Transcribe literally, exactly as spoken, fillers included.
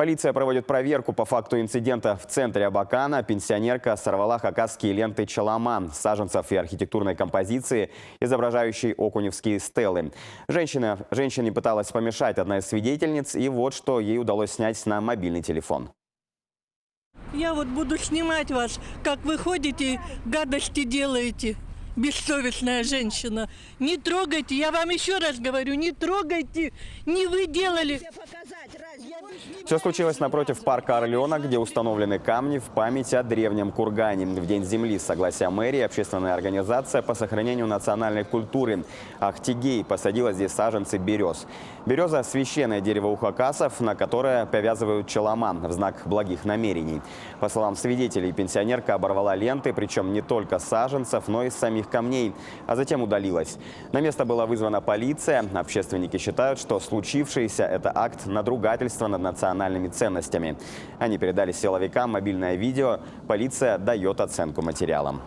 Полиция проводит проверку по факту инцидента. В центре Абакана пенсионерка сорвала хакасские ленты чалама, саженцев и архитектурной композиции, изображающей окуневские стелы. Женщина, женщине пыталась помешать одна из свидетельниц, и вот что ей удалось снять на мобильный телефон. Я вот буду снимать вас, как вы ходите, гадости делаете, бессовестная женщина. Не трогайте, я вам ещё раз говорю, не трогайте, не вы делали. Всё случилось напротив парка «Орлёнок», где установлены камни в память о древнем кургане. В День земли с согласия мэрии общественная организация по сохранению национальной культуры «Ахтигей» посадила здесь саженцы берёз. Берёза — священное дерево у хакасов, на которое повязывают чалама в знак благих намерений. По словам свидетелей, пенсионерка оборвала ленты, причём не только саженцев, но и самих камней, а затем удалилась. На место была вызвана полиция. Общественники считают, что случившееся — это акт надругательства над национальными ценностями. Они передали силовикам мобильное видео. Полиция даёт оценку материалам.